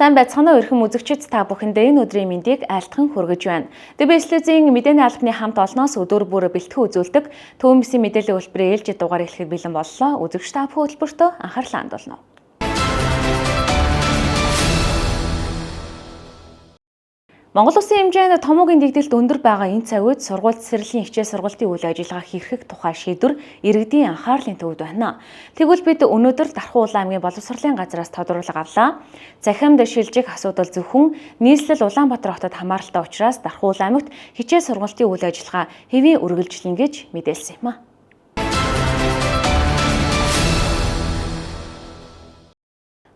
Сайн байцгаана уу эрхэм үзэгчид, та бүхэндээ энэ өдрийн мэндийг айлтган хүргэж байна. ДБС телевизийн мэдээний албаны хамт олноос өдөр бүр бэлтгэн үзүүлдэг Төвмөсийн мэдээллийн хөтөлбөрийн ээлжид дугаар эхлэхэд бэлэн боллоо. Үзэгч та бүхэн хөтөлбөртөө анхаарлаа хандуулна. Монгол Улсын хэмжээнд томоогийн дэгдэлт өндөр байгаа энэ цаг үед сургууль цэцэрлэгийн хичээл сургалтын үйл ажиллагаа хийх тухай шийдвэр иргэдийн анхаарлын төвд байна. Тэгвэл бид өнөөдөр Дархан Улаан аймгийн боловсролын газраас тодруулга авлаа. Захимд шилжих асуудал зөвхөн нийслэл Улаанбаатар хотод хамааралтай учраас Дархан Улаан аймагт хичээл сургалтын үйл ажиллагаа хэвийн үргэлжлэнэ гэж мэдээлсэн юм а.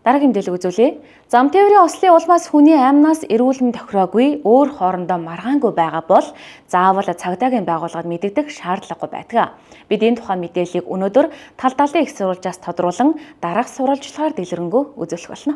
Дараагийн мэдээлэл үзүүлье. Зам тээврийн ослын улмаас хүний амнаас эрүүл мэнд тохироогүй, өөр хоорондоо маргаангүй байгаа бол заавал цагдаагийн байгууллагад мэдэгдэх шаардлагагүй байдаг. Бид энэ тухай мэдээллийг өнөөдөр тал талын их сурвалжаас тодруулан дараах сурвалжлагаар дэлгэрэнгүй үзүүлэх болно.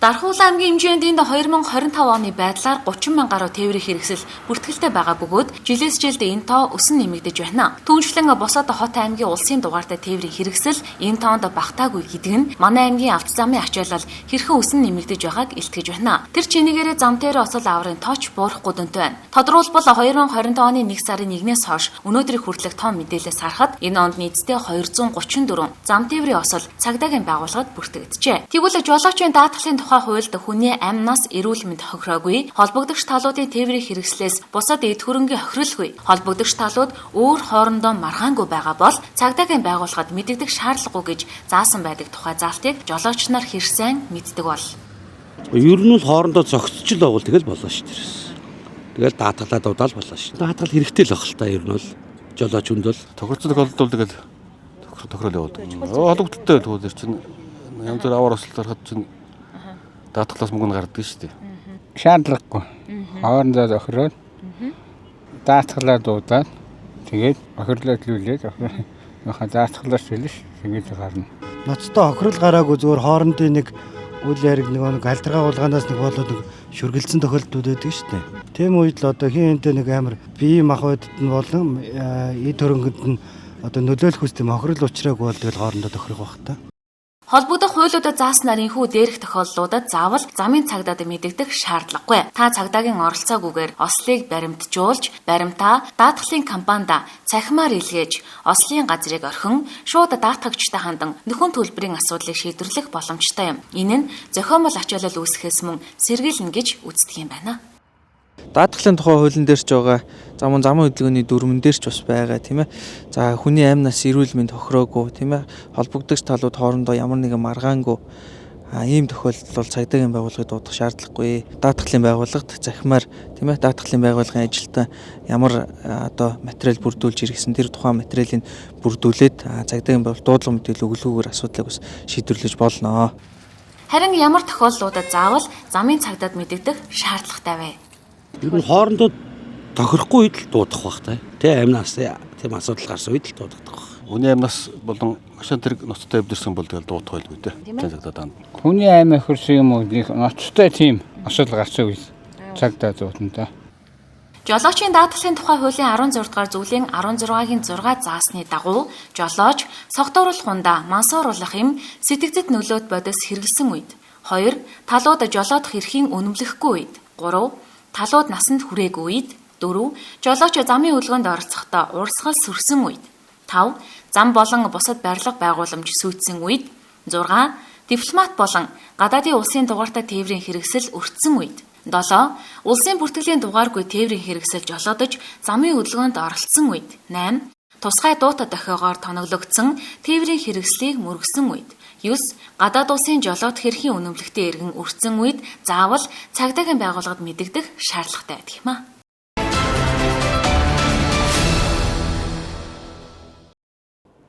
Дархан Улаан аймгийн хэмжээнд энд 2025 оны байдлаар 30 мянган гаруй тээврийн хэрэгсэл бүртгэлтэй байгаа бөгөөд жилээс жилд энэ тоо өсөн нэмэгдэж байна. Түүнчлэн бусад хот аймгийн улсын дугаартай тээврийн хэрэгсэл энэ тоонд багтаагүй гэдэг нь манай аймгийн авто замын ачаалал хэрхэн өсөн нэмэгдэж байгааг илтгэж байна. Тэр чинийгээрээ зам дээр осол аврын тооч буурахгүй дүнтэй байна. Тодруулбал 2025 оны 1 сарын 1-ээс хойш өнөөдрийг хүртэлх тоон мэдээлэлээс харахад энэ онд нийтдээ 234 зам тээврийн осол цагдаагийн байгууллагад бүртгэгджээ. Тэгвэл жолоочийн даатгалын тухай хуульд хүний амнаас эрүүл мэнд хохироогүй, холбогдогч талуудын тээврийн хэрэгслээс бусад эд хөрөнгийн хохирлгүй, холбогдогч талууд өөр хоорондоо маргаангүй байгаа бол цагдаагийн байгууллагад мэдэгдэх шаардлагагүй гэж заасан байдаг тухай заалтыг жолоочноор хэр сайн мэддэг бол. Ер нь л хоорондоо зогсож л байгуул тэгэл болоо шүү дээ. Тэгэл даатгалаа дуудаал болоо шүү. Даатгал хэрэгтэй л баг л та, ер нь бол жолооч хүнд бол тохирцол тохиолдол тэгэл тохирол явуулдаг. Холбогдолтой тэгвэл чинь янз бүр аваар осол гарахад чинь даатгалаас мөнгө нь гардаг шүү дээ. Шаардлагагүй. Хоорондоо тохироод даатгалаа дуудаад тэгээд хохирлоо төлүүлээд даатгалаас төлөш тэгээд гарна. Ноцтой хохирол гараагүй, зүгээр хоорондын нэг үйл яриг нэг альтргаа уулгаанаас нэг болоод нэг шүргэлцэн тохиолдлууд байдаг шүү дээ. Тийм үед л одоо хин хэнтэй нэг амар бие махбодд нь болон эд хөрөнгөнд нь одоо нөлөөлөх үс тийм хохирол учраагүй бол тэгэл хоорондоо тохирох байх та. Холбогдох хуулиудад зааснаар энэхүү дээрх тохиолдлуудад заавал замын цагдаад мэдэгдэх шаардлагагүй. Та цагдаагийн оролцоогүйгээр ослыг баримтжуулж, баримтаа даатгалын компанид цахимаар илгээж, ослын газрыг орхин шууд даатгагчтай хандан нөхөн төлбөрийн асуудлыг шийдвэрлэх боломжтой юм. Энэ нь зохиомол ачаалал үүсгэхээс мөн сэргийлнэ гэж үздэг юм байна. Даатгалын тухай хуулийн дээр ч байгаа, замын хөдөлгөөний дүрмэн дээр ч бас байгаа, тийм ээ. За, хүний амнаас эрүүл мэнд хохироогүй, тийм ээ. Холбогдогч талууд хоорондоо ямар нэгэн маргаангүй ийм тохиолдолд бол цагдаагийн байгууллагыг дуудах шаардлагагүй. Даатгалын байгууллагад захимаар, тийм ээ, даатгалын байгууллагын ажилтан ямар одоо материал бүрдүүлж иргэсэн тэр тухайн материалыг бүрдүүлээд цагдаагийн байгууллага дуудлага мэдээлэл өглөөгөөр асуудлыг бас шийдвэрлэж болно. Харин ямар тохиолдлуудад заавал замын цагдаад мэдэгдэх шаардлагатай вэ? Ер нь хоорондоо тохирохгүй үед л дуудах бах та. Тэ амнаас тийм асуудал гарсан үед л дуудах байх. Хүний амнаас болон машин тэрэг ноцтой эвдэрсэн бол тэгэл дуудах байлгүй дээ. Цагдаа данд. Хүний амь хөрсөн юм уу нэг ноцтой тийм асуудал гарсан үед цагдаа дуудана да. Жолоочийн даатгалын тухай хуулийн 16 дугаар зүйлийн 16-гийн 6 заасны дагуу жолооч согтууруулах хундаа мансууруулах юм сэтгцэд нөлөөт бодис хэрэглэсэн үед, 2 талууд жолоодох эрхийн үнэмлэхгүй үед, 3 талууд насанд хүрээгүй үед, 4 жолооч замын хөдөлгөөнд оролцохдоо урсгал сөрсөн үед, 5 зам болон бусад барилга байгууламж сүйдсэн үед, 6 дипломат болон гадаадын улсын дугаартай тээврийн хэрэгсэл өртсөн үед, 7 улсын бүртгэлийн дугааргүй тээврийн хэрэгсэл жолоодож замын хөдөлгөөнд оролцсон үед, 8 тусгай дуута дохиогоор тоноглогдсон тээврийн хэрэгслийг мөргөсөн үед, 9 гадаад улсын жолоодох эрхийн үнэмлэхтэй иргэн өртсөн үед заавал цагдаагийн байгууллагад мэдэгдэх шаардлагатай байдаг юм а.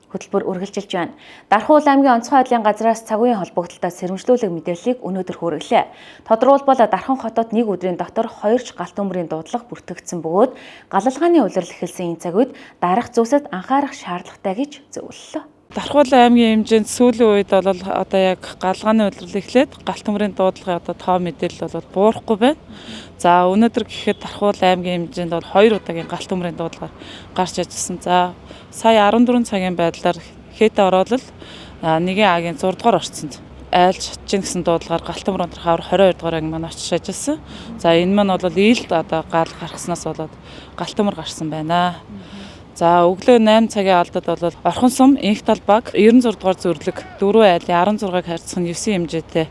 Хөтөлбөр үргэлжилж байна. Дархан Улаан аймгийн онцгой байдлын газраас цаг үеийн холбогдлолтой сэрэмжлүүлэг мэдээллийг өнөөдөр хүргэлээ. Тодруулбал Дархан хотод нэг өдрийн дотор 2 ч галт төмрийн дуудлага бүртгэгдсэн бөгөөд галалгааны улирал эхэлсэн энэ цаг үед дараах зүйлсэд анхаарах шаардлагатай гэж зөвлөлөө. Дархан Улаан аймгийн хэмжээнд сүүлийн үед бол одоо яг галгааны улирал эхлээд галт төмрийн дуудлагын одоо тоо мэдээлэл бол буурахгүй байна. За, өнөөдөр гэхэд Дархан Улаан аймгийн хэмжээнд бол 2 удаагийн галт төмрийн дуудлагаар гарч ажилласан. За, сая 14 цагийн байдлаар Хэтэ ороолол 1 А-гийн 6 дугаар орцонд айлж чадчих гэсэн дуудлагаар галт төмөр унтрах хавар 22 дугаар анги маань очиж ажилласан. За энэ маань бол ийлд одоо гал гаргаснаас болоод галт төмөр гарсан байна. За өглөө 8 цагийн алдад бол Орхон сум, Инх тал баг 96 дугаар зөвлөг 4 айлын 16-ыг харьцах нь 9 хэмжээтэй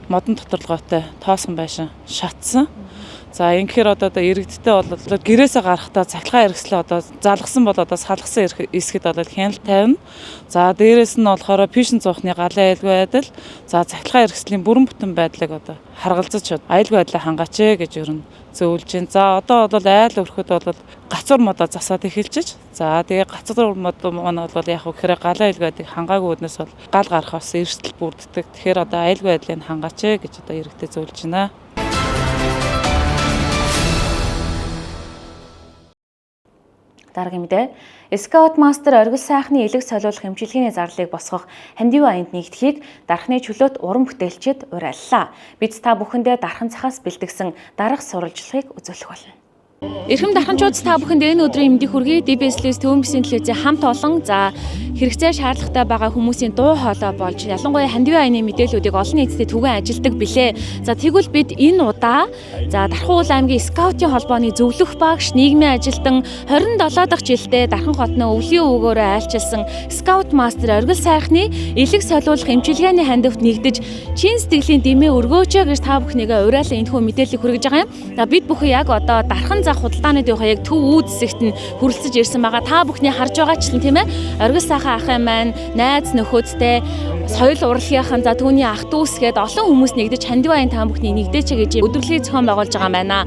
модон тодорлогоотой тоосон байшин шатсан. За ингэхээр одоо иргэдтэй бол гэрээсээ гарахдаа цахилгаан хэрэгслээ одоо залгасан бол одоо салгасан эсэхэд бол хяналт тавина. За дээрээс нь болохоор пишин зуухны галын аюулгүй байдал, за цахилгаан хэрэгслийн бүрэн бүтэн байдлыг одоо харгалзаж аюулгүй байдлаа хангаач ээ гэж ер нь зөөлж байна. За одоо бол айл өрхөд бол гацуур модоо засаад эхэлжиж. За тэгээ гацуур мод маань бол яг гэхээр галын аюулгүй байдлыг хангаагүй үднэс бол гал гарах бас эрсдэл бүрддэг. Тэгэхээр одоо аюулгүй байдлыг хангаач ээ гэж одоо иргэдэд зөөлж байна. Дараагийн мэдээ. Скаут мастер Оргил сайхны элэг солиулах эмчилгээний зарлалыг босгох Хандив аянд нэгдэхийг дархны чөлөөт уран бүтээлчид уриаллаа. Бид та бүхэндээ дархан цахаас бэлтгэсэн дарах сурвалжлагыг үзүүлэх болно. Эрхэм дарханчууд та бүхэнд энэ өдрийн мэндийг хүргэе. DBS News Төвөн бүсийн телевизийн хамт олон за хэрэгцээ шаардлагатай байгаа хүмүүсийн дуу хоолой болж ялангуяа Хандив аяны мэдээллүүдийг олон нийтэд түгээн ажилдаг билээ. За тэгвэл бид энэ удаа за Дархан уул аймгийн скаутын холбооны зөвлөх багш, нийгмийн ажилтан 27 дахь жилдээ Дархан хотны өвлийн өвгөөрөө айлчилсан скаут мастер Оргил сайхны элэг солиулах эмчилгээний хандивт нэгдэж чин сэтгэлийн дэмээ өргөөч гэж та бүхнийгээ уриалан энэхүү мэдээллийг хүргэж байгаа юм. За бид бүхэн яг одоо Дархан зах худалдааны дүүхэ яг төв үүд хэсэгт нь хүрэлцэж ирсэн байгаа. Та бүхний харж байгаачлан тийм ээ. Оргил сайхан ахын маань найз нөхөдтэй соёл урлагийнхан за түүний ах дүүс гээд олон хүмүүс нэгдэж Хандив аян та бүхний нэгдээч гэж өдөрлөгийг зохион байгуулж байгаа юм байна.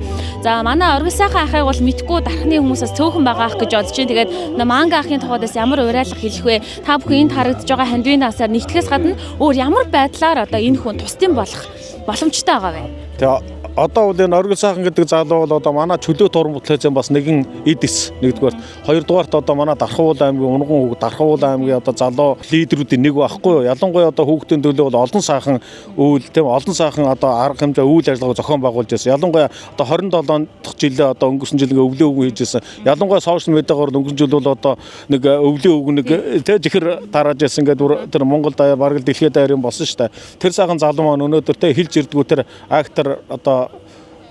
За манай Оргил сайхан ахыг бол мэдгүй дархны хүмүүсээс цөөхөн байгаа ах гэж бодож чинь. Тэгээд манга ахын тухайдаас ямар уриалга хэлэх вэ? Та бүхэн энд харагдаж байгаа хандивын дансаар нэгтгэхээс гадна өөр ямар байдлаар одоо энэ хүн тусдын болох боломжтой байгаа вэ? Тэгээ одоо бол энэ Оргил сайхан гэдэг залуу бол одоо манай чөлөөт уран бүтээлчийн бас нэгэн эд эс нэгдүгээрт, хоёрдугаарт одоо манай Дархан уул аймгийн унган хүүг Дархан уул аймгийн одоо залуу лидерүүдийн нэг байхгүй юу? Ялангуяа одоо хүүхдийн төлөө бол олон сайхан үйл тийм олон сайхан одоо арга хэмжээ үйл ажиллагаа зохион байгуулж байсан. Ялангуяа одоо 27 дахь жилээ одоо өнгөрсөн жил ингээ өвлийн өвгөн хийж байсан. Ялангуяа сошиал медиагаар өнгөрсөн жил бол одоо нэг өвлийн өвгөн нэг тэ жихэр тарааж байсан ингээд тэр Монгол даяар бараг дэлхийд даяар юм болсон шүү дээ. Тэр сайхан залуу маань өнөөдөр тэ хэлж ирдгүү тэр актер одоо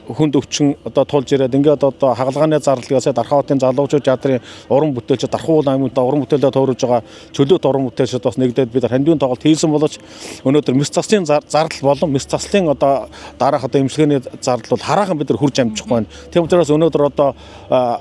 хүнд өвчин одоо тулж ирээд ингээд одоо хагалгааны зарлагаас Дархан хотын залуучууд театрын уран бүтээлчид Дархан уул аймагт уран бүтээлээ тойруулж байгаа чөлөөт уран бүтээлчид бас нэгдээд бид хандивын тоглолт хийсэн боловч өнөөдөр мэс заслын зардал болон мэс заслын одоо дараах одоо эмчилгээний зардал бол хараахан бид нар хүрч амжихгүй байна. Тийм учраас өнөөдөр одоо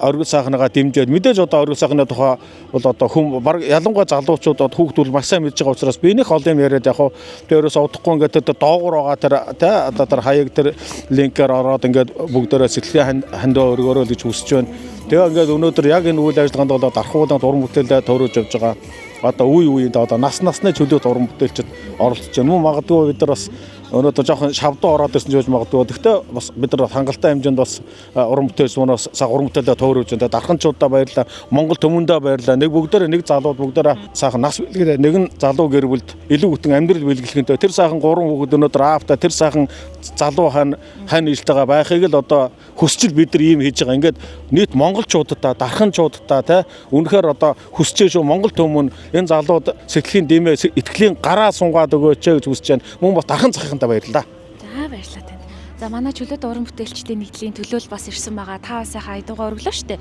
Оргил сайхныгаа дэмжиж мэдээж одоо Оргил сайхны тухай бол одоо хүм баг ялангуяа залуучууд одоо хүүхдүүд маш сайн мэдж байгаа учраас би нэг олон юм яриад яг хөө тэр ерөөсөө удахгүй ингээд тэр доогуур байгаа тэр тэ одоо тэр хаяг тэр линкээр ороод ингээд бүгдээрээ сэтгэлийн хандив өргөөрөө л гэж хүсэж байна. Тэгээ ингээд өнөөдөр яг энэ үйл ажиллагаанд бол Дархан ууланд уран бүтээлээ тойруулж явж байгаа. Одоо үе үеинд одоо нас насны чөлөөт уран бүтээлчид оролцож байна. Мөн магадгүй бид нар бас өнөөдөр жоохон шавдуу ороод ирсэн ч байж магадгүй. Гэхдээ бас бид нар хангалттай хэмжээнд бас уран бүтээлч манаас уран бүтээлээ тойруулж байна. Дарханчуудаа баярлалаа. Монгол төмөндөө баярлалаа. Нэг бүгдээрээ нэг залууд бүгдээрээ сайхан нас бэлгэлээ. Нэг нь залуу гэр бүлд илүү бүтэн амьдрал бэлгэлхэнтэй. Тэр сайхан гурван хүүхэд өнөөдөр аавтай тэр сайхан залуу хань илтэйгээ байхыг л одоо хүсчил бид нар ийм хийж байгаа. Ингээд нийт монголчуудаа, дарханчуудаа те үнэхээр одоо хүсчээ шүү Монгол төмөн энэ залууд сэтгэлийн дэмээ итгэлийн гараа сунгаад өгөөч гэж хүсэж байна. Мөн бас Дархан захихантаа баярлалаа. За баярлалаа танд. За манай чөлөөт уран бүтээлчдийн нэгдлийн төлөөл бас ирсэн байгаа. Та бас сайхан айдуугаа өргөлөө штэ.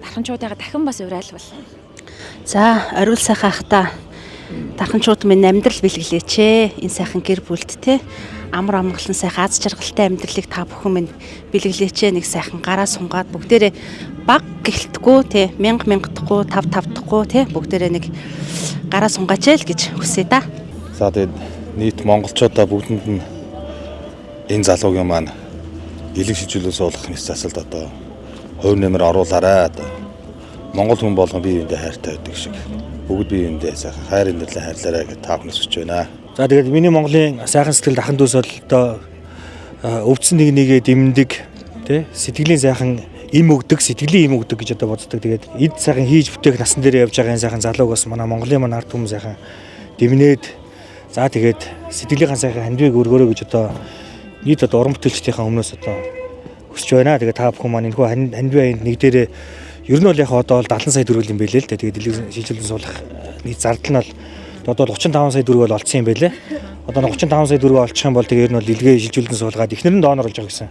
Дарханчуудыгаа дахин бас уриалбал. За Оргил сайхан ахта дарханчууд минь амьдрал бэлгэлээч ээ. Энэ сайхан гэр бүлд те амар амгалан сайхан аз жаргалтай амьдралыг та бүхэн минь бэлгэлээч ээ. Нэг сайхан гараа сунгаад бүгдээрээ баг гэлтгүү те мянга мянгадахгүй тав тавдахгүй те бүгдээрээ нэг гараа сунгаач ээ л гэж хүсье да. За тэгээд нийт монголчуудаа бүгдэнд нь энэ залуугийн маань элэг шилжүүлэн суулгах мэс засалд одоо хувь нэмэр оруулаарай. Одоо Монгол хүн болгон бие биендээ хайртай байдаг шиг бүгд бие биендээ сайхан хайр инэрлээ хайрлаарай гэж та бүхнээс хүсэж байна. За тэгээд миний Монголын сайхан сэтгэл дархан дүүс бол одоо өвдсөн нэг нэгээ дэмдэг тий сэтгэлийн сайхан им өгдөг, сэтгэлийн им өгдөг гэж одоо боддог. Тэгээд эд сайхан хийж бүтээх насан дээр явж байгаа энэ сайхан залууг бас манай Монголын маань ард түмэн сайхан дэмнээд за тэгээд сэтгэлийн сайхан хандивыг өргөөрэй гэж одоо нийт одоо уран бүтээлчдийнхээ өмнөөс одоо хүсэж байна. Тэгээд та бүхэн маань энэхүү хандивын аянд нэг дээрээ ер нь бол яг одоо 70 сая төгрөг юм билээ л дээ. Тэгээд дэлгэр шилжүүлэн суулгах нийт зардал нь бол Одоо 35 сая төгрөг бол олцсон юм байлээ. Одоо 35 сая төгрөг олчих юм бол тэгээ ер нь бол илгээ шилжүүлэн суулгаад эхнэр нь донор болж байгаа гэсэн.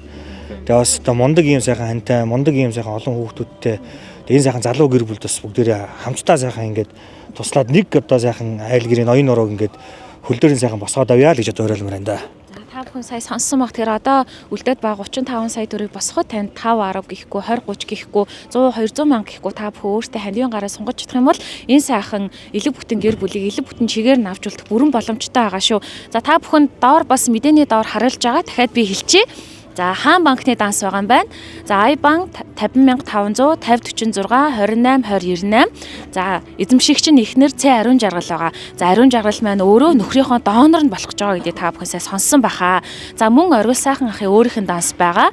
Тэгээ бас одоо мундаг ийм сайхан хантай, мундаг ийм сайхан олон хүүхдүүдтэй тэгээ энэ сайхан залуу гэр бүлд бас бүгдээрээ хамтдаа сайхан ингээд туслаад нэг одоо сайхан айл гэрийн ноён нурууг ингээд хөл дээрэн сайхан босгоод авъя л гэж одоо уриалмаар байна да. Та бүхэн сая сонссон баг. Тэгэхээр одоо үлдээд байгаа 35 сая төгрөг босгоход танд 5 10 гэхгүй, 20 30 гэхгүй, 100 200 мянга гэхгүй та бүхэн өөртөө хандивын гараа сунгаж чадах юм бол энэ сайхан элэг бүтэн гэр бүлийг элэг бүтэн чигээр нь авч үлдэх бүрэн боломжтой байгаа шүү. За та бүхэн доор бас мэдээний доор харуулж байгаа. Дахиад би хэлчихье. За Хаан банкны данс байгаа юм байна. За iBank 50500 5046 28 20 98. За эзэмшигч нь эхнэр Ц Ариун Жаргал байгаа. За Ариун Жаргал маань өөрөө нөхрийнхөө донор нь болох гэж байгаа гэдгийг та бүхэн сайн сонссон баха. За мөн Оргил сайхан ахын өөрийнх нь данс байгаа.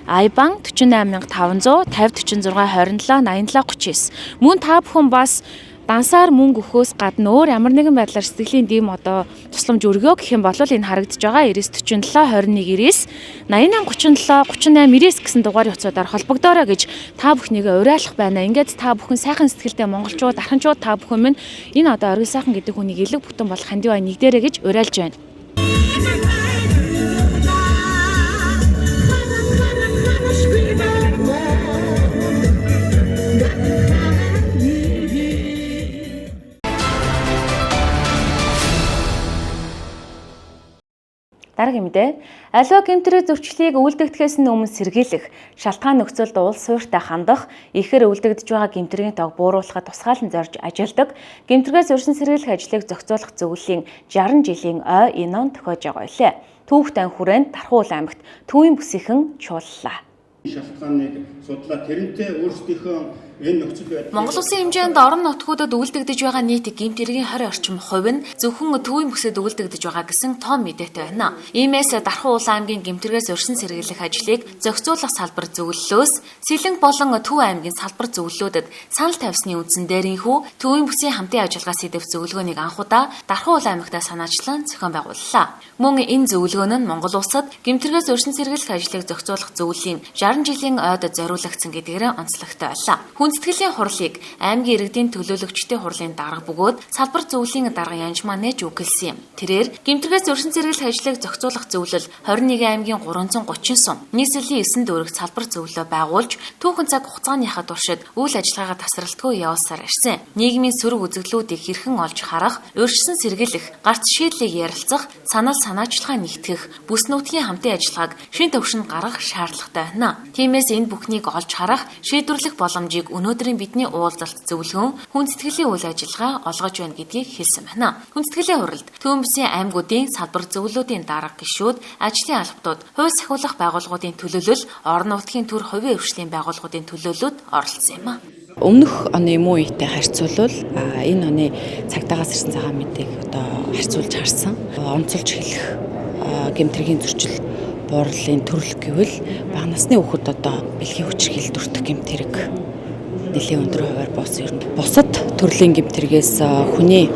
iBank 48500 5046 27 87 39. Мөн та бүхэн бас дансаар мөнгө өгөхөөс гадна өөр ямар нэгэн байдлаар сэтгэлийн дэм одоо тусламж өргөө гэх юм бол энэ харагдаж байгаа 947 21 99 88 37 38 99 гэсэн дугаарын утсуудаар холбогдоорой гэж та бүхнийг уриалах байна. Ингээд та бүхэн сайхан сэтгэлтэй монголчууд, арханчууд та бүхэн минь энэ одоо Оргил сайхан гэдэг хүнийг элэг бүтэн болох хандив ай нэг дээрэ гэж уриалж байна. Дараагийн мэдээ. Аливаа гэмтрийн зөрчлийг үйлдэгдэхээс нь өмнө сэргийлэх, шалтгаан нөхцөлд улс суурьтай хандах, ихээр үйлдэгдэж байгаа гэмтрийн тоог бууруулахад тусгаалan зорж ажилладаг, гэмтргээс урьдчилан сэргийлэх ажлыг зохицуулах зөвлөлийн 60 жилийн ой энэ он тохиож байгаа билээ. Түүхтэн хүрээнд Дархуул аймагт Төвийн бүсийнхэн чууллаа. Шалтгааныг судлаа тэрнтэй өөрсдийнхөө энэ нөхцөл байдал Монгол улсын хэмжээнд орон нутгуудад үйлдэгдэж байгаа нийт гэмт хэргийн 20 орчим хувь нь зөвхөн Төвийн бүсэд үйлдэгдэж байгаа гэсэн том мэдээтэй байна. Иймээс Дархуул аймгийн гэмт хэрэгээс урьдчилан сэргийлэх ажлыг зохицуулах салбар зөвлөлөөс Сэлэнг болон Төв аймгийн салбар зөвлөлүүдэд санал тавьсны үндсэн дээр энхүү Төвийн бүсийн хамтын ажиллагаа сэдэв зөвлөгөөнийг анх удаа Дархуул аймагтаа санаачлан зохион байгууллаа. Мөн энэ зөвлөгөө нь Монгол улсад гэмт хэрэгээс урьдчилан сэргийлэх ажлыг зохицуулах зөвлөлийн 60 жилийн ойд зориулагдсан гэдгээр онцлогтой байлаа. Хүндэтгэлийн хурлыг аймгийн иргэдийн төлөөлөгчдийн хурлын дарга бөгөөд салбар зөвлөлийн дарга Янжмаа нээж үгэлсэн юм. Тэрээр гэмтрэгээс урьдчилан сэргийлэх ажлыг зохицуулах зөвлөл 21 аймгийн 330 сум нийслэлийн 9 дүүрэгт салбар зөвлөлөө байгуулж түүхэн цаг хугацааныхаа туршид үйл ажиллагаагаа тасралтгүй явуулсаар ирсэн. Нийгмийн сөрөг үзэгдлүүдийг хэрхэн олж харах, урьдчилан сэргийлэх, гарц шийдлийг ярилцах, санал санаачилгаа нэгтгэх, бүс нутгийн хамтын ажиллагааг шин төвшөнд гаргах шаардлагатай байна. Тиймээс энэ бүхнийг олж харах, шийдвэрлэх боломжийг өнөөдрийн бидний уулзалт зөвлөгөөн хүндэтгэлийн үйл ажиллагаа олгож байна гэдгийг хэлсэн байна. Хүндэтгэлийн хуралд Төвийн бүсийн аймагуудын салбар зөвлөлүүдийн дарга гишүүд, ажлын албатууд, хууль сахиулах байгууллагуудын төлөөлөл, орон нутгийн төр хувийн хвшлийн байгууллагуудын төлөөллүүд оролцсон юм а. Өмнөх оны муу үетэй харьцуулбал энэ оны цагдаагаас ирсэн цагаан мэдээг одоо харьцуулж харсан. Онцолж хэлэх гэмтрийн зөрчил буурлын төрөл гэвэл бага насны хүүхэд одоо бэлгийн хүчирхийлэлд өртөх гэмт хэрэг нэлээн өндөр хувиар буусан. Ер нь бусад төрлийн гэмт хэрэгээс хүний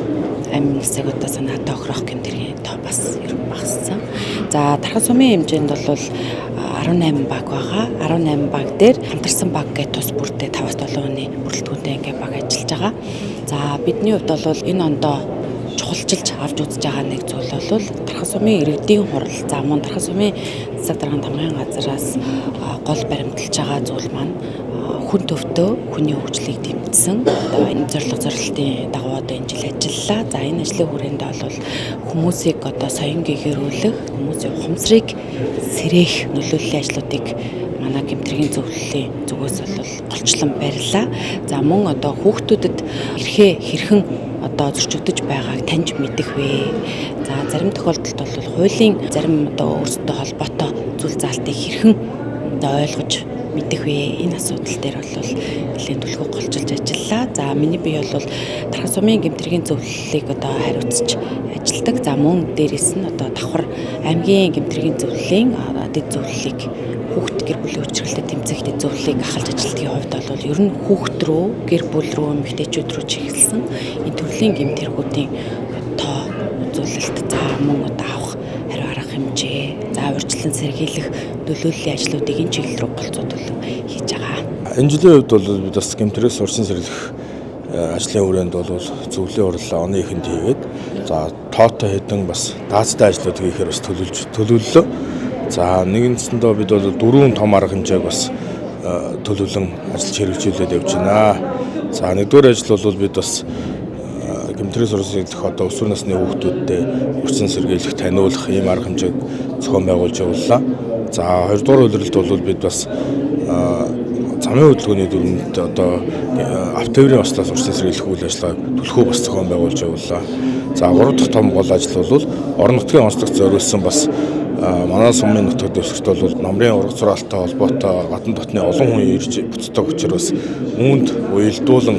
амь насыг одоо санаа тохирох гэмт хэргийн тоо бас ер нь багассан. За Дархан сумын хэмжээнд бол 18 баг байгаа. 18 баг дээр хамтарсан баг гэх тус бүртээ 5-7 хүний бүрэлдэхүүнтэй ингээ баг ажиллаж байгаа. За бидний хувьд бол энэ ондоо чухалчилж авч үзэж байгаа нэг зүйл бол Дархан сумын иргэдийн хурал, за мөн Дархан сумын засаг даргын тамгын газараас гол баримталж байгаа зүйл маань хүн төвтөө хүний хөгжлийг дэмжсэн одоо энэ зорилго зорилтын дагуу одоо энэ жил ажиллалаа. За энэ ажлын хүрээнд бол хүмүүсийг одоо соён гэгэрүүлэх, хүмүүсийн ухамсарыг сэрээх нөлөөллийн ажлуудыг манай гэмтрийн зөвлөлийн зүгээс бол голчлон барилаа. За мөн одоо хүүхдүүдэд эрхээ хэрхэн одоо зөрчигдөж байгааг таньж мэдэх вэ. За зарим тохиолдолд бол хуулийн зарим одоо өөрсдөө холбоотой зүйл заалтыг хэрхэн одоо ойлгож мэдэх вэ? Энэ асуудал дээр бол нэлээд түлхүү голчилж ажиллалаа. За миний бие бол Дархан сумын гэмтрийн зөвлөлийг одоо хариуцж ажилладаг. За мөн дээрээс нь одоо давхар аймгийн гэмтрийн зөвлөлийн дэд зөвлөлийг хүүхд гэр бүлийн хүчирхийлэлтэд тэмцэх дэд зөвлөлийг ахалж ажилладгийн хувьд бол ер нь хүүхд рүү, гэр бүл рүү, эмэгтэйчүүд рүү чиглэсэн энэ төрлийн гэмт хэрэгүүдийн тоо үзүүлэлт за мөн одоо авах хариу арга хэмжээ, за урьдчилан сэргийлэх нөлөөллийн ажлуудыг энэ чиглэл рүү голцоо төлөв хийж байгаа. Энэ жилийн хувьд бол бид бас гэмтрээс урьдчилан сэргийлэх Ажлын хүрээнд бол зөвлөлийн хурлаа оны эхэнд хийгээд, за тоотой хэдэн бас даацтай ажлууд хийхээр бас төлөвлөлөө. За нэгэнсэндээ бид бол 4 том арга хэмжээг бас төлөвлөн ажиллаж хэрэгжүүлээд явж байна. За нэгдүгээр ажил бол бид бас гэмтрээс сурсан одоо өсвөр насны хүүхдүүдтэй урьдчилан сэргийлэх, таниулах ийм арга хэмжээг зохион байгуулж явууллаа. За хоёрдугаар улиралд бол бид бас замын хөдөлгөөний дүрмэнд одоо автотээврийн ослоос урьдчилан сэргийлэх үйл ажиллагааг түлхүү бас зохион байгуулж явууллаа. За гурав дахь том гол ажил бол орон нутгийн онцлогт зориулсан бас манай сумын нутаг дэвсгэрт бол намрын ургац зураалтай холбоотой гадна дотны олон хүн ирж буцдаг учраас үүнд уялдуулан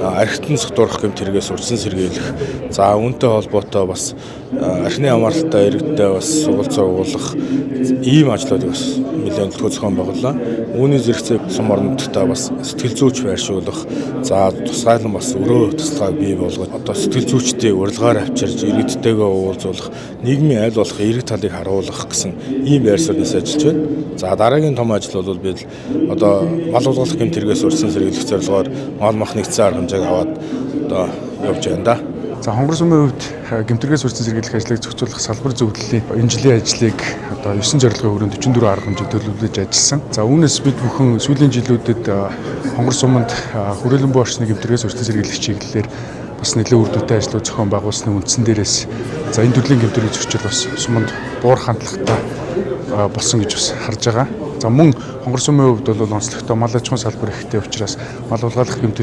архитан сутуурах гэмт хэрэгээс урьдчилан сэргийлэх, за үүнтэй холбоотой бас архины хамааралтай иргэдтэй бас сургалцаа угуулах ийм ажлуудыг бас нэлээд төлөвлөгөө зохион байгууллаа. Үүний зэрэгцээ сум орон нутгтаа бас сэтгэл зүйч байршуулах, за тусгайлан бас өрөө туслахыг бий болгож одоо сэтгэл зүйчдийг урилгаар авчирж иргэдтэйгээ уулзуулах, нийгмийн аль болох эерэг талыг харуулах гэсэн ийм байр сууриас ажиллаж байна. За дараагийн том ажил бол бид одоо мал хулгайлах гэмт хэрэгээс урьдчилан сэргийлэх зорилгоор мал мах нэгдсэн арга хэмжээг аваад одоо явж байна да. За Хонгор сумын хувьд гэмт хэрэгээс урьдчилан сэргийлэх ажлыг зохицуулах салбар зөвлөлийн энэ жилийн ажлыг одоо 9 зорилгын хүрээнд 44 арга хэмжээ төлөвлөж ажилласан. За үүнээс бид бүхэн сүүлийн жилүүдэд Хонгор суманд хүрээлэн буй орчны гэмт хэрэгээс урьдчилан сэргийлэх чиглэлээр бас нэлээд үр дүнтэй ажлууд зохион байгуулсны үндсэн дээрээс за энэ төрлийн гэмт хэрэг зөрчил бас суманд буур хандлагатай болсон гэж бас харж байгаа. За мөн Хонгор сумын хувьд бол онцлогтой мал аж ахуйн салбар ихтэй учраас мал хулгайлах гэмт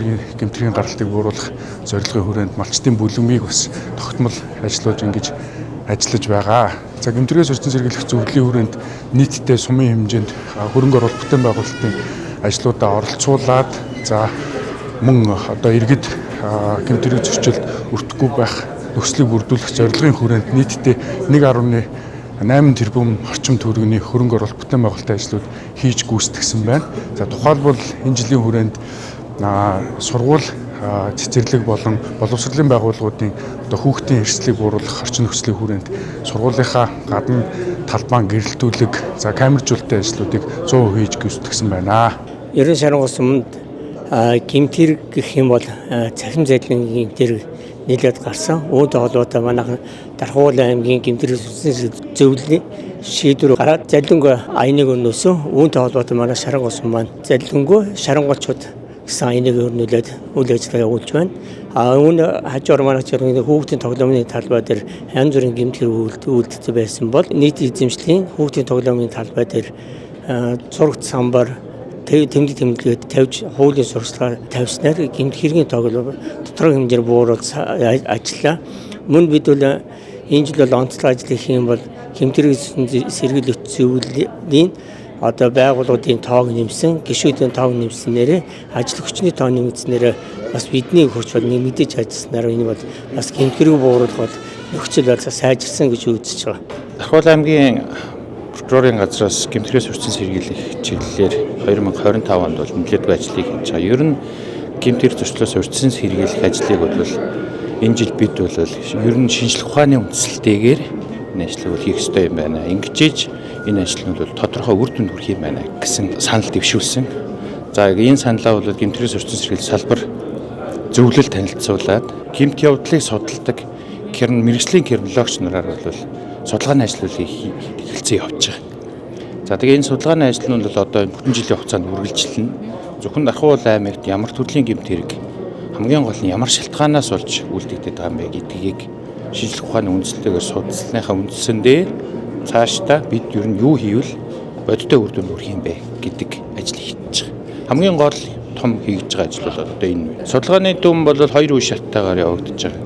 хэргийн гаралтыг бууруулах зорилгын хүрээнд малчдын бүлэмгийг бас тогтмол ажлууд ингэж ажиллаж байгаа. За гэмт хэрэгээс урьдчилан сэргийлэх зөвлөлийн хүрээнд нийтдээ сумын хэмжээнд хөрөнгө оруулалт бүтээн байгуулалтын ажлуудаа оролцуулаад за мөн одоо иргэд гэмт хэрэг зөрчилд өртөхгүй байх нөхцөлийг бүрдүүлэх зорилгын хүрээнд нийтдээ 1.8 тэрбум орчим төгрөгийн хөрөнгө оруулалт бүтээн байгуулалтын ажлууд хийж гүйцэтгэсэн байна. За тухайлбал энэ жилийн хүрээнд сургууль цэцэрлэг болон боловсролын байгууллагуудын одоо хүүхдийн эрсдлийг бууруулах орчин нөхцөлийн хүрээнд сургуулийнхаа гадна талбайн гэрэлтүүлэг, за камержуулалтын ажлуудыг 100% хийж гүйцэтгэсэн байна. Ерөн шарангуй суманд гэмт хэрэг гэх юм бол цахим задлан гэмт хэрэг нэлээд гарсан. Үүнтэй холбоотой манайхан Дархуул аймгийн гэмт хэрэг зөвлөлийн шийдвэр гараад заллингүй аяныг өрнөсөн. Үүнтэй холбоотой манай Шарангуй сум маань заллингүй шарангуйчууд гэсэн аяныг өрнүүлээд үйл ажиллагаа явуулж байна. А үүн хажуугаар манай хүүхдийн тоглоомны талбай дээр янз бүрийн гэмт хэрэг үйлдэлтэй байсан бол нийт эзэмшлийн хүүхдийн тоглоомны талбай дээр зурагт самбар тэмдэг тэмдэглээд тавьж хуулийн сурталчилгаа тавьснаар гэмт хэргийн тоглоом тодорхой хэмжээр бууруулж ажиллаа. Мөн бид бол энэ жил бол онцлог ажил хийх юм бол гэмт хэрэг сэргийлэх зөвлөлийн одоо байгууллагуудын тоог нэмсэн, гишүүдийн тоог нэмснээрээ ажил хүчний тоо нэмэгдснээрээ бас бидний хөрч бол нэмэгдэж ажилласнаар энэ бол бас гэмт хэрэг бууруулах бол нөхцөл байдал сайжирсан гэж үзэж байгаа. Дархуул аймгийн прокурорын газраас гэмт хэрэгээс урьдчилан сэргийлэх чиглэлээр 2025 онд бол нэлээдгүй ажлыг хийж байгаа. Ер нь гэмт хэрэг зөрчлөөс урьдчилан сэргийлэх ажлыг бол энэ жил бид бол ер нь шинжлэх ухааны үндсэлтэйгээр энэ ажлыг бол хийх ёстой юм байна. Ингэжээж энэ ажил нь бол тодорхой үр дүнд хүрэх юм байна гэсэн санал дэвшүүлсэн. За энэ саналаа бол гэмт хэрэгээс урьдчилан сэргийлэх салбар зөвлөл танилцуулаад гэмт явдлыг судалдаг мэргэжлийн криминологч нараар бол судалгааны ажлыг эхэлсэн явж байгаа. За тэгээ энэ судалгааны ажил нь бол одоо бүтэн жилийн хугацаанд үргэлжилнэ. Зөвхөн Дархуул аймагт ямар төрлийн гэмт хэрэг хамгийн гол нь ямар шалтгаанаас болж үлдэгдээд байгаа юм бэ гэдгийг шинжлэх ухааны үндслэлтэйгээр судалсныхаа үндсэн дээр цаашдаа бид ер нь юу хийвэл бодиттой үр дүнд хүрэх юм бэ гэдэг ажил хийж байгаа. Хамгийн гол том хийж байгаа ажил бол одоо энэ. Судалгааны дүн бол хоёр үе шаттайгаар явагдаж байгаа.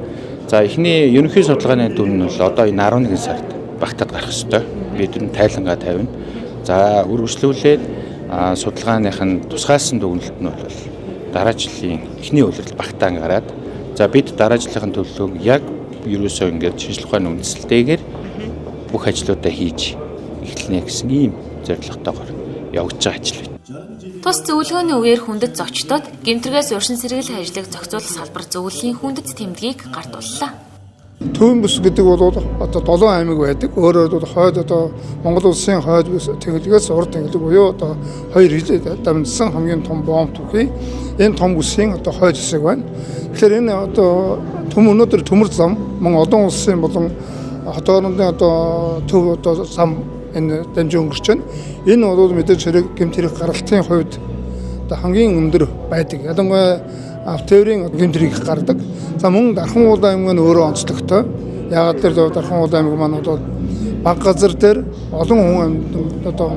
За эхний ерөнхий судалгааны дүн нь бол одоо энэ 11 сард багтаад гарах ёстой. Бид энэ тайлангаа тавина. За үргэлжлүүлээд судалгааных нь тусгаалсан дүгнэлт нь бол дараа жилийн эхний улирал багтаан гараад за бид дараа жилийн төлөвлөгөөг яг ерөөсөө ингээд шинжлэх ухааны үндсэлтэйгээр бүх ажлуудаа хийж эхэлнэ гэсэн ийм зорилготойгоор явагдаж байгаа ажил байна. Тус зөвлөгөөний үеэр хүндэт зочдод гэмт хэрэгээс урьдчилан сэргийлэх ажлыг зохицуулах салбар зөвлөлийн хүндэт тэмдгийг гардууллаа. Төвийн бүс гэдэг бол одоо 7 аймаг байдаг. Өөрөөр бол хойд одоо Монгол улсын хойд бүс тэнхлэгээс урд тэнхлэг буюу одоо хоёр дамжсан хамгийн том бомб түүхий энэ том бүсийн одоо хойд хэсэг байна. Тэгэхээр энэ одоо төм өнөөдөр төмөр зам мөн олон улсын болон хот орондын одоо төв одоо зам энэ дамжин өнгөрч байна. Энэ бол мэдээж хэрэг гэмт хэрэг гаралтын хувьд одоо хамгийн өндөр байдаг. Ялангуяа автоэрийн гэмт хэрэг гардаг. За мөн Дархан уул аймаг нь өөрөө онцлогтой. Яагаад тэр Дархан уул аймаг маань бол баг газар дээр олон хүн одоо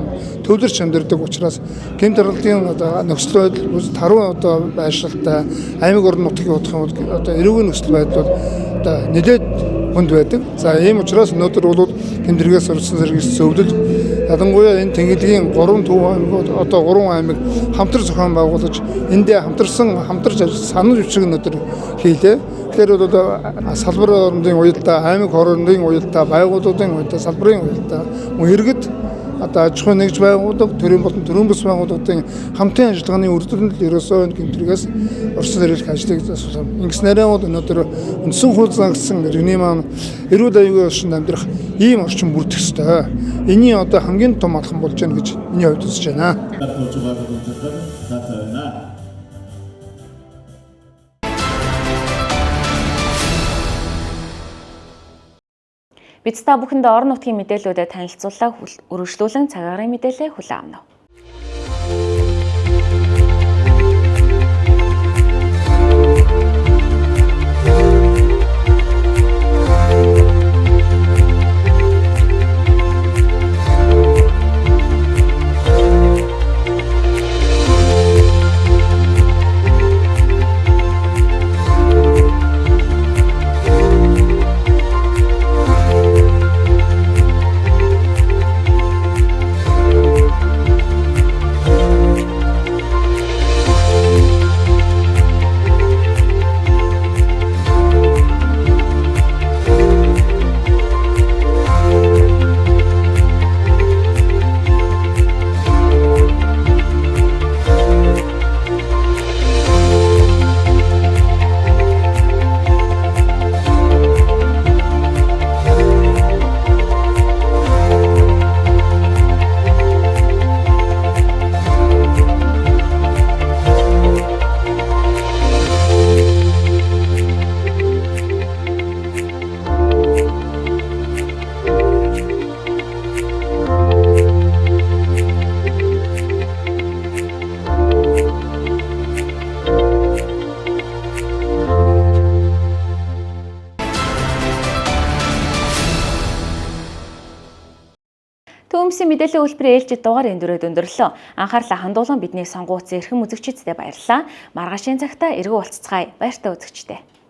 төвлөрч амьдардаг учраас гэмт гаралтын одоо нөхцөл байдал таруу одоо байршилтай аймаг орон нутгийн удах юм бол одоо эрүүгийн нөхцөл байдал бол одоо нэлээд хүнд байдаг. За ийм учраас өнөөдөр бол гэмт хэрэгээс урьдчилан сэргийлэх зөвлөл ялангуяа энэ тэнхлэгийн 3 төв аймаг одоо 3 аймаг хамтар зохион байгуулаж эндээ хамтарч санал бичиг өнөөдөр хийлээ. Тэгэхээр бол салбар орондын уялдаа, аймаг хорондын уялдаа, байгууллагын уялдаа, салбарын уялдаа мөн иргэд одоо аж ахуйн нэгж байгууллага, төрийн болон төрийн бус байгууллагын хамтын ажиллагааны үр дүнд л ерөөсөө энэ гэмт хэрэгээс урьдчилан сэргийлэх ажлыг засуулсан. Ингэснээрээ бол өнөөдөр үндсэн хууль зангасан иргэний маань эрүүл аюулгүй орчинд амьдрах ийм орчин бүрдэх ёстой. Энийн одоо хамгийн том алхам болж байна гэж миний хувьд үзэж байна. Бид та бүхэнд орон нутгийн мэдээллүүдэд танилцууллаа үргэлжлүүлэн цагаарын мэдээлэлээ хүлээн авна. Төмсийн мэдээллийн үйлдвэрийн ээлжид дугаар энэ дүрээд өндөрлөө. Анхаарлаа хандуулан бидний сонгууцсан эрхэм үзэгчдэд баярлалаа. Маргаашийн цагта эргэн уулзцгаая. Баяртай үзэгчдээ.